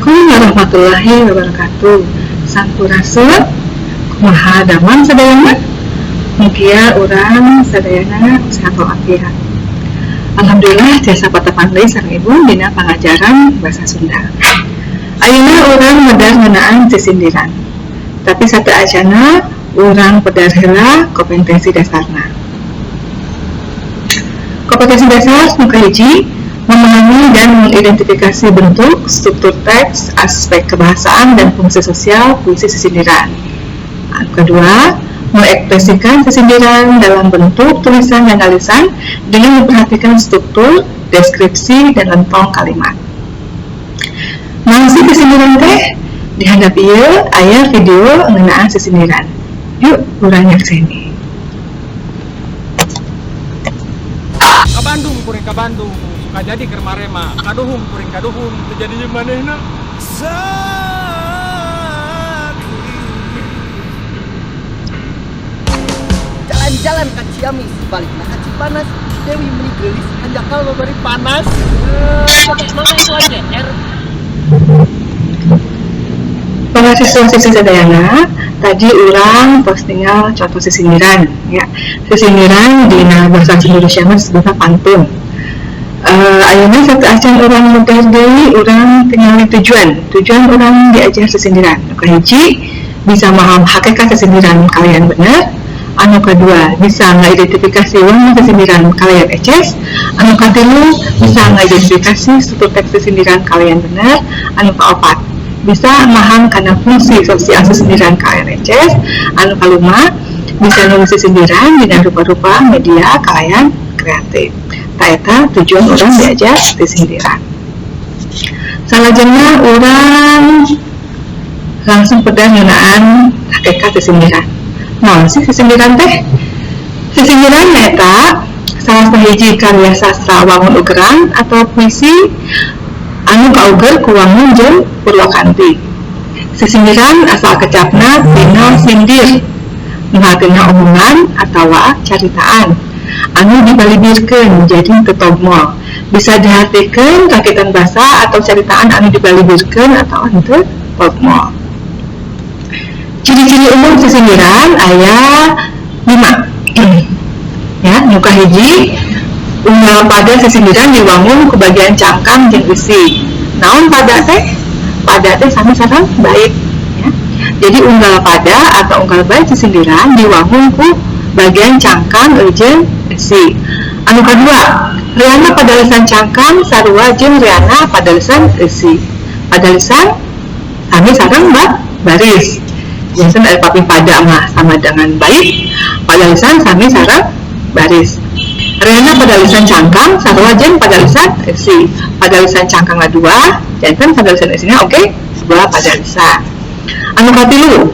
Assalamualaikum warahmatullahi wabarakatuh. Sampurasun, kumaha damang sadayana? Mugia urang sadayana sehat walafiat. Alhamdulillah tiasa patepang deui sareng ibu dina pangajaran bahasa Sunda. Ayeuna urang medar ngeunaan sisindiran. Tapi sateuacanna urang pedar heula kompetensi dasarna. Kompetensi dasar nu kahiji, memahami dan mengidentifikasi bentuk, struktur teks, aspek kebahasaan, dan fungsi sosial puisi sisindiran. Kedua, mengekspresikan sisindiran dalam bentuk tulisan dan lisan dengan memperhatikan struktur, deskripsi, dan lentong kalimat. Naon sih sisindiran teh? Di handap ieu aya video ngeunaan sisindiran. Yuk, urang nyakseni. Ka Bandung kuring, ka Bandung suka jadi keur marema, kaduhung kuring, kaduhung teu jadi jeung manehna. Sakit. Jalan-jalan ke Ciamis, balik ka Cipanas, Dewi meni geulis, hanjakal babari panas. Mana itu aja R. Para siswa-siswi sadayana, tadi urang tos tinggal contoh sisindiran ya. Sisindiran dina bahasa Indonesia mah disebutna pantun. Ayeuna sateuacan urang medar deui, urang tingali tujuan. Tujuan urang diajar sisindiran. Nu kahiji, bisa maham hakikat sisindiran kalayan bener. Anu kedua, bisa ngidentifikasi wangun sisindiran kalayan eces. Anu katilu, bisa ngidentifikasi struktur teks sisindiran kalayan bener. Anu kaopat, bisa maham kana fungsi sosial sisindiran kalayan eces. Anu kalima, bisa nulis sisindiran dina rupa-rupa media kalayan kreatif. Tah, eta tujuan urang diajar sisindiran. Salajengna urang langsung pedar ngeunaan hakikat sisindiran. Naon sih sisindiran teh? Sisindiran nyaeta salah sahiji karya sastra wangun ugeran atau puisi anu kauger ku wangun jeung purwakanti. Sisindiran asal kecapna tina sindir, nu hartina omongan atawa caritaan anu dibalibirkeun jadi teu togmol. Bisa dihartikeun rakitan basa atau caritaan anu dibalibirkeun atau henteu togmol. Ciri-ciri umum sisindiran aya 5. Ya, nu kahiji, unggal pada sisindiran diwangun ku bagian cangkang jeung eusi. Naon pada teh? Pada teh sami sareng bait ya. Jadi unggal pada atau unggal bait sisindiran diwangun ku bagian cangkang jeung eusi. Anu kadua, reana padalisan cangkang sarua jeung reana padalisan eusi. Padalisan sami sareng baris. Biasanya ada papi pada mah sama dengan bait, padalisan sami sareng baris. Reana padalisan cangkang sarua jeung padalisan eusi. Padalisan cangkangna 2, janten padalisan eusina oge 2 padalisan. Anu katilu,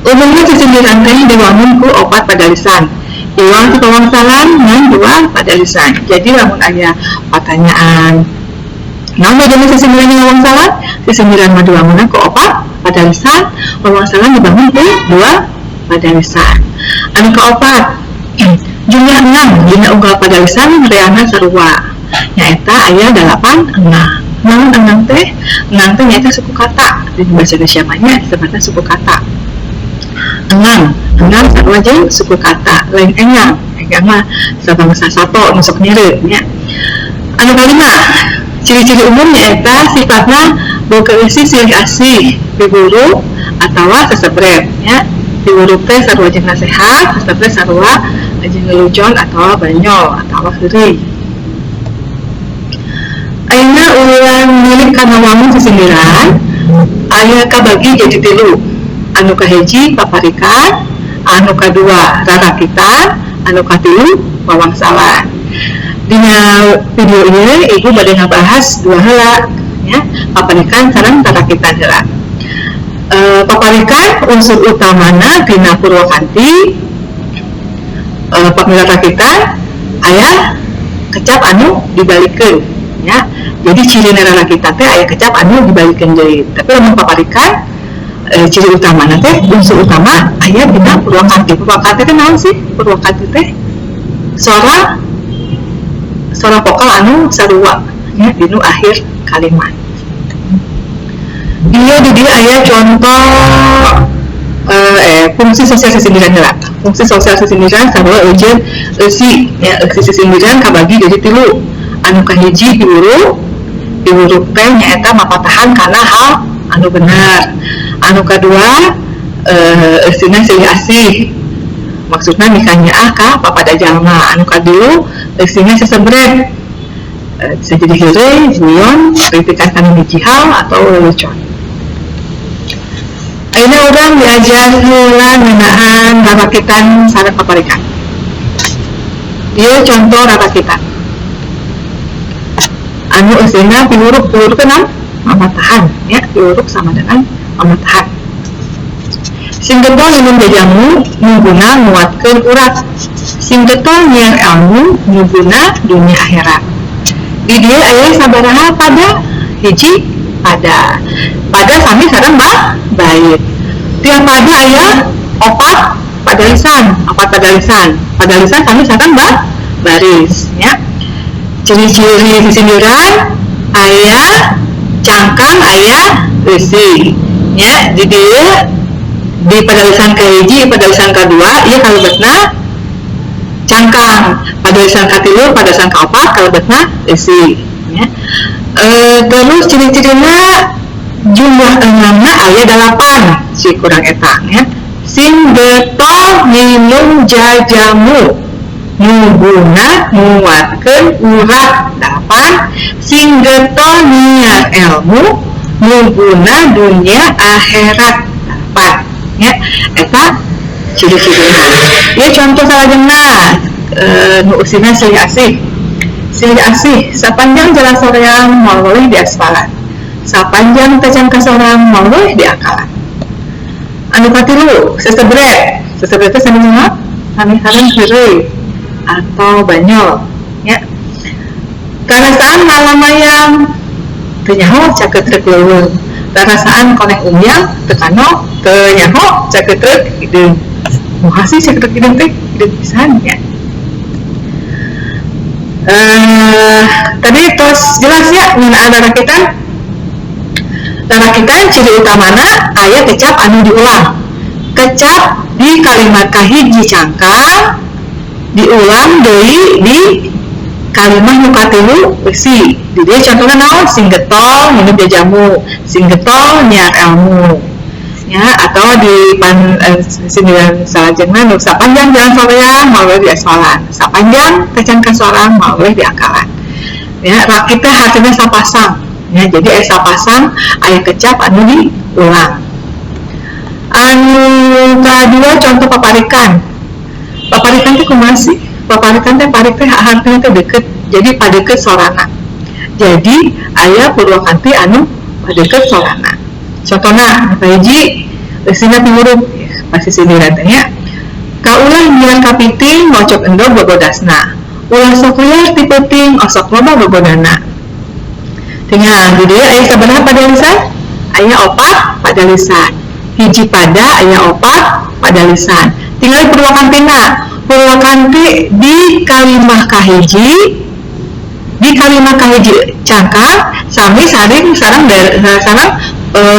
umumna sisindiran teh diwangun ku 4 padalisan. Iwang ti pawangsalan ngan 2 padalisan. Jadi lamun aya pertanyaan, naon bedana sisindiran jeung wawangsalan? Sisindiran mah diwangunna ku 4 padalisan, wawangsalan dibangun ku 2 padalisan. Anu kaopat, jumlah engang dina unggal padalisan reana sarua, nyaeta aya 8 engang. Naon engang teh? Engang teh nyaeta suku kata. Di bahasa Indonesia mah nya disebutna suku kata. Engang, engang sarua jeung suku kata, lain engang. Engang mah sabangsa sato nu sok nyereu nya. Anu kalima, ciri-ciri umum nyaeta sifatna boga eusi silih asih, piburu atawa sesebret nya. Piburu teh sarua jeung nasehat, sesebret sarua jeung lelucon atawa banyol atawa heureuy. Ayeuna urang milik kana wangun sisindiran aya kabagi jadi 3. Anu kahiji paparikan, anu kadua rarakitan, anu katilu wawangsalan. Dina video ieu ibu bade ngabahas 2 heula ya, paparikan sareng rarakitan heula. Paparikan unsur utamana dina purwakanti, pamila rarakitan aya kecap anu dibalikeun ya. Jadi ciri rarakitan teh aya kecap anu dibalikeun deui. Tapi lamun paparikan, ciri utamana teh unsur utama aya dina purwakanti. Purwakanti teh naon sih? Purwakanti teh suara vokal anu sarua ya dinu akhir kalimat. Iya di dieu aya contoh fungsi sosial sisindiran heula. Fungsi sosial sisindiran sarua jeung eusi ya, eusi sisindiran kabagi jadi tilu. Anu kahiji piwuruk, piwuruk teh nyaeta mapatahan kana hal anu bener. Anu kadua eusina silih asih, maksudna mikanyaah ka papada jalma. Anu katilu eusina sesebret, bisa jadi heureuy, guyon, kritikan kana hiji hal atau lelucon. Ayeuna urang diajar heula ngeunaan rarakitan sareng paparikan. Ieu contoh rarakitan. Anu eusina piwuruk, piwuruk teh naon? Mamatahan ya, piwuruk sama dengan mamatahan. Sing getol minum jajamu nuguna nguatkeun urat. Sing getol nyiar ilmu nuguna dunia akhirat. Di dieu aya sabaraha pada? Hiji pada. Pada sami sareng bait. Tiap pada aya opat pada lisan, opat pada lisan. Pada lisan sami sareng baris ya. Ciri-ciri sisindiran aya cangkang aya eusi ya. Di dieu di padalisan kahiji, padalisan kadua ieu kalebetna cangkang, padalisan katilu, padalisan kaopat kalebetna eusi ya. Terus ciri-cirina jumlah enamna aya 8 si kurang eta ya. Sing getol minum jajamu nuguna nguatkeun urat 8. Sing getol nyiar ilmu nuguna dunia akhirat 8 ya. Eta ciri-cirina. Ieu contoh salajengna nu eusina silih asih. Silih asih sapanjang jalan soreang moal boleh diaspalan, sapanjang tacan kasorang moal boleh diakalan. Anu katilu sesebret. Sesebret teh sami naon? Sami sareng heureuy atau banyol ya. Karasaan ngalamayang teu nyaho caket treuk leuweung. Karasaan koneng umyang teu kano teu nyaho caket treuk hideung. Moha sih caket treuk hideung teh? Hideung pisan ya. Tadi tos jelas ya ngeunaan rarakitan. Rarakitan ciri utamana aya kecap anu diulang. Kecap di kalimat kahiji cangkang diulang deui di kalimah nu katilu eusi. Di dieu contohna naon? Sing getol minum jajamu, sing getol nyiar ilmu ya, atau di sindiran salajengna nu sapanjang jalan soreang moal boleh diaspalan, sapanjang tacan kasorang moal boleh diakalan ya. Rakit teh hartina sapasang ya, jadi aya sapasang aya kecap anu diulang. Anu kadua contoh paparikan. Paparikan teh kumaha sih? Paparikan teh parik teh hartina teh deukeut, jadi padeukeut sorana. Jadi aya purwakanti anu padeukeut sorana. Contohna kahiji eusina piwuruk pasti sindiran teh nya. Kaulah nyian kapiting ngocok endog bogodasna. Ulah sok liar ti peuting osok loba bogodana. Tinggal di dieu aya sabaraha pada lisan? Aya opat pada lisan. Hiji pada aya opat pada lisan. Tinggal purwakantina. Purwakanti di kalimah kahiji, di kalimah kahiji cangkang sami saring sareng sareng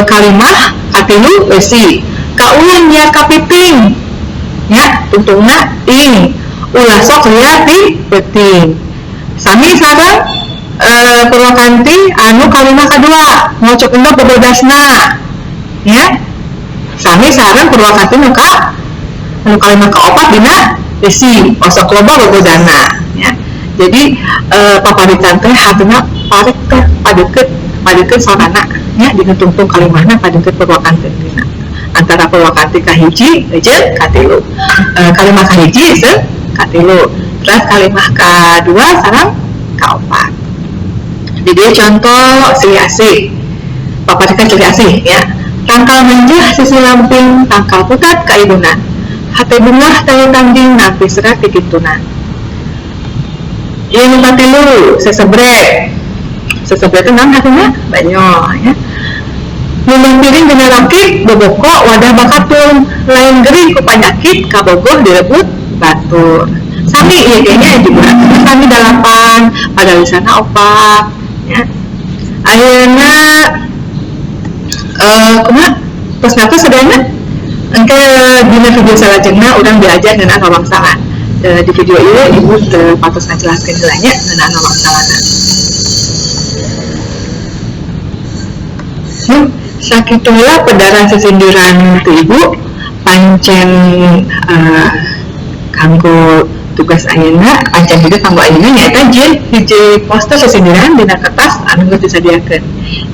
kalimah katilu eusi. Kaulah nyiar kapiting ya, tungtungna ing. Ulah sok liar ti peuting. Sami sareng purwakanti anu kalimah kadua ngocok endog bogodasna ya. Sami sareng purwakanti nu ka anu kalimah kaopat dina eusi osok loba bogodana ya. Jadi paparikan teh hartina parik teh padeukeut, padeukeut sorana ya, dina tungtung kalimahna padeukeut purwakanti dina antara purwakanti kahiji jeung katilu. Kalimah kahiji jeung katilu, terus kalimah kadua sareng kaopat. Di dieu contoh silih asih. Paparikan silih asih ya. Tangkal manjah sisi lamping, tangkal putat kaibunan. Hate bungah taya tanding nampi serat kikitunan. Ieu nu katilu sesebrek. Sesebrek teh naon hartina? Banyol ya. Nyumbang piring dina rakit boboko wadah bakatul, lain gering ku panyakit kabogoh direbut batur. Sami ieu kayaknya juga sami 8 pada lisana 4 ya. Ayeuna Kumaha? Tos ngartos sadayana? Engke dina video salajengna urang diajar ngeunaan wawangsalan. Di video ieu ibu teu patos ngajelaskeun heula nya ngeunaan wawangsalanna. Sakitu heula pedaran sisindiran ti ibu pancen kanggo tugas ayeuna, pancen juga kanggo ayeuna nyaeta jieun hiji poster sisindiran dina kertas anu geus disadiakeun.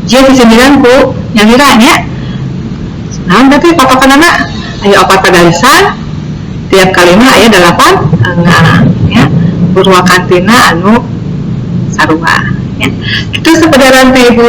Jieun sisindiran ku nyalira nya. Naon berarti patokanana? Aya 4 pagarisan, tiap kalima aya 8 engang ya. Purwakantina anu sarua ya. Kitu sapedaran ti ibu.